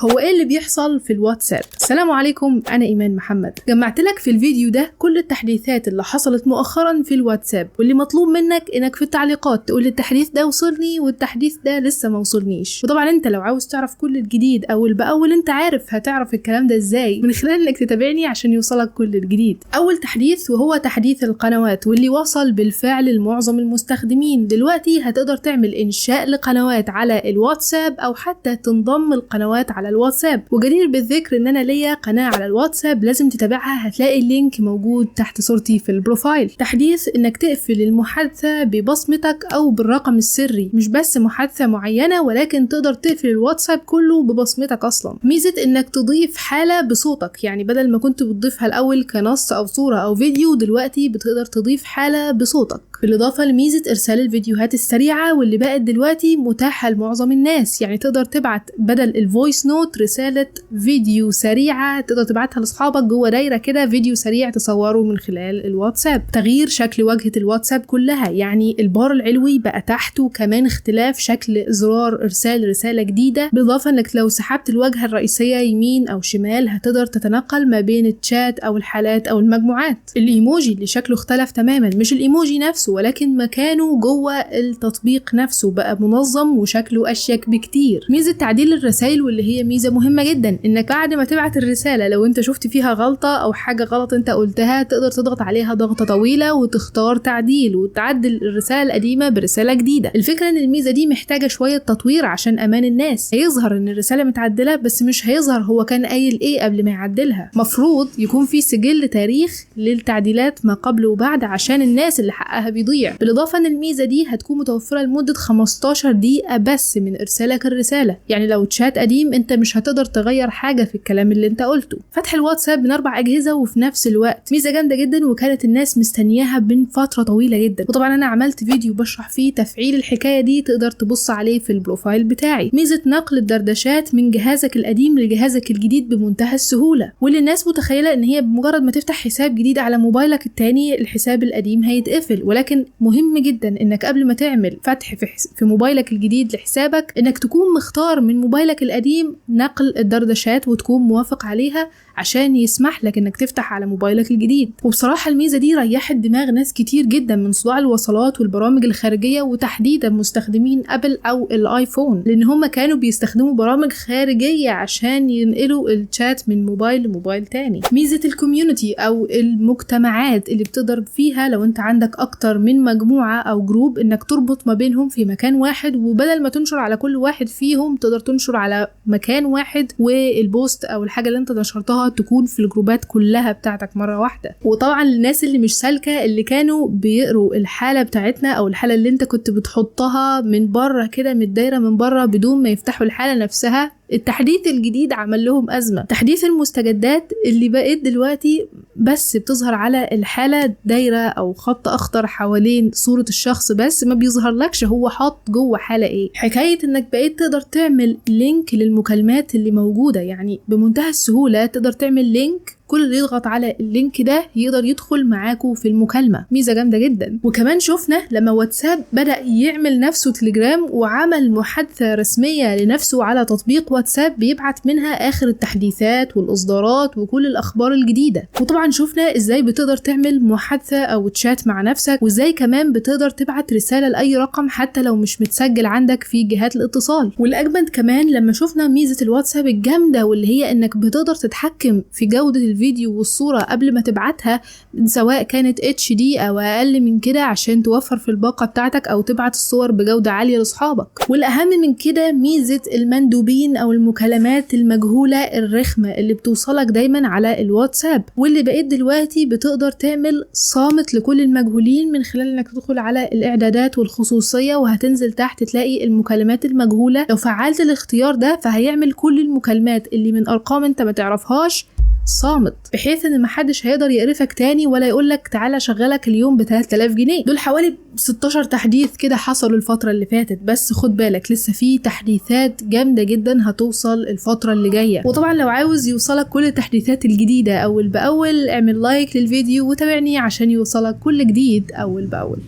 هو ايه اللي بيحصل في الواتساب؟ السلام عليكم، انا ايمان محمد. جمعت لك في الفيديو ده كل التحديثات اللي حصلت مؤخرا في الواتساب، واللي مطلوب منك انك في التعليقات تقول التحديث ده وصلني والتحديث ده لسه ما وصلنيش. وطبعا انت لو عاوز تعرف كل الجديد اول باول انت عارف هتعرف الكلام ده ازاي من خلال انك تتابعني عشان يوصلك كل الجديد. اول تحديث وهو تحديث القنوات، واللي وصل بالفعل لمعظم المستخدمين. دلوقتي هتقدر تعمل انشاء لقنوات على الواتساب او حتى تنضم القنوات على الواتساب. وجدير بالذكر ان انا ليا قناة على الواتساب لازم تتابعها، هتلاقي ال link موجود تحت صورتي في ال profile. تحديث انك تقفل المحادثة ببصمتك او بالرقم السري، مش بس محادثة معينة ولكن تقدر تقفل الواتساب كله ببصمتك اصلا. ميزة انك تضيف حالة بصوتك، يعني بدل ما كنت بتضيفها الاول كنص او صورة او فيديو، دلوقتي بتقدر تضيف حالة بصوتك. بالاضافة لميزة ارسال الفيديوهات السريعة واللي بقت دلوقتي متاحة لمعظم الناس، يعني تقدر تبعت بدل ال voice note رسالة فيديو سريعة تقدر تبعتها لاصحابك جوه دايرة كده، فيديو سريع تصوره من خلال الواتساب. تغيير شكل واجهة الواتساب كلها، يعني البار العلوي بقى تحته، كمان اختلاف شكل زرار ارسال رسالة جديدة. بالاضافة انك لو سحبت الواجهة الرئيسية يمين او شمال هتقدر تتنقل ما بين الشات او الحالات او المجموعات. الايموجي اللي شكله اختلف تماما، مش الايموجي نفسه ولكن مكانه جوه التطبيق نفسه بقى منظم وشكله اشيك بكتير. ميزة تعديل الرسائل واللي هي ميزة مهمة جدا، انك بعد ما تبعت الرسالة لو انت شفت فيها غلطة او حاجة غلط انت قلتها تقدر تضغط عليها ضغطة طويلة وتختار تعديل وتعدل الرسالة القديمة برسالة جديدة. الفكرة ان الميزة دي محتاجة شوية تطوير عشان امان الناس، هيظهر ان الرسالة متعدلة بس مش هيظهر هو كان قايل ايه قبل ما يعدلها. مفروض يكون في سجل تاريخ للتعديلات ما قبل وبعد عشان الناس اللي حقها بيضيع. بالاضافة ان الميزة دي هتكون متوفرة لمدة 15 دقيقة بس من ارسالك الرسالة، يعني لو تشات قديم انت مش هتقدر تغير حاجة في الكلام اللي انت قلته. فتح الواتساب من 4 اجهزة وفي نفس الوقت ميزة جامدة جدا وكانت الناس مستنياها من فترة طويلة جدا، وطبعا انا عملت فيديو بشرح فيه تفعيل الحكاية دي تقدر تبص عليه في ال profile بتاعي. ميزة نقل الدردشات من جهازك القديم لجهازك الجديد بمنتهى السهولة، واللي الناس متخيلة ان هي بمجرد ما تفتح حساب جديد على موبايلك التاني الحساب القديم هيتقفل، ولكن مهم جدا انك قبل ما تعمل فتح في موبايلك الجديد لحسابك انك تكون مختار من موبايلك القديم نقل الدردشات وتكون موافق عليها عشان يسمح لك انك تفتح على موبايلك الجديد. وبصراحة الميزة دي ريحت دماغ ناس كتير جدا من صداع الوصلات والبرامج الخارجية، وتحديدا مستخدمين ابل او الايفون، لان هم كانوا بيستخدموا برامج خارجية عشان ينقلوا الشات من موبايل لموبايل تاني. ميزة ال community او المجتمعات اللي بتقدر فيها لو انت عندك اكتر من مجموعة او group انك تربط ما بينهم في مكان واحد، وبدل ما تنشر على كل واحد فيهم تقدر تنشر على مكان واحد، وال post او الحاجة اللي انت نشرتها تكون في الجروبات كلها بتاعتك مرة واحدة. وطبعا الناس اللي مش سالكة اللي كانوا بيقروا الحالة بتاعتنا او الحالة اللي انت كنت بتحطها من بره كده، من الدايرة من بره بدون ما يفتحوا الحالة نفسها، التحديث الجديد عمل لهم أزمة. تحديث المستجدات اللي بقت دلوقتي بس بتظهر على الحالة دايرة أو خط أخضر حوالين صورة الشخص بس، ما بيظهر لكش هو حاط جوه حالة إيه. حكاية إنك بقيت تقدر تعمل link للمكالمات اللي موجودة، يعني بمنتهى السهولة تقدر تعمل link، كل اللي يضغط على ال link ده يقدر يدخل معاكو في المكالمة، ميزة جامدة جدا. وكمان شفنا لما واتساب بدأ يعمل نفسه تليجرام وعمل محادثة رسمية لنفسه على تطبيق واتساب بيبعت منها آخر التحديثات والإصدارات وكل الأخبار الجديدة. وطبعا شفنا إزاي بتقدر تعمل محادثة أو تشات مع نفسك، وإزاي كمان بتقدر تبعت رسالة لأي رقم حتى لو مش متسجل عندك في جهات الاتصال. والأجمد كمان لما شفنا ميزة الواتساب الجامدة واللي هي إنك بتقدر تتحكم في جودة الفيديو والصورة قبل ما تبعتها، سواء كانت HD أو أقل من كده عشان توفر في الباقة بتاعتك أو تبعت الصور بجودة عالية لأصحابك. والأهم من كده ميزة المندوبين أو المكالمات المجهولة الرخمة اللي بتوصلك دايما على الواتساب، واللي بقيت دلوقتي بتقدر تعمل صامت لكل المجهولين من خلال انك تدخل على الإعدادات والخصوصية وهتنزل تحت تلاقي المكالمات المجهولة. لو فعلت الاختيار ده فهيعمل كل المكالمات اللي من أرقام انت ما تعرفهاش صامت، بحيث ان محدش هيقدر يقرفك تاني ولا يقولك تعالى شغلك اليوم ب 3000 جنيه. دول حوالي 16 تحديث كده حصلوا الفترة اللي فاتت، بس خد بالك لسه في تحديثات جامدة جدا هتوصل الفترة اللي جاية. وطبعا لو عاوز يوصلك كل التحديثات الجديدة اول باول اعمل like للفيديو وتابعني عشان يوصلك كل جديد اول باول.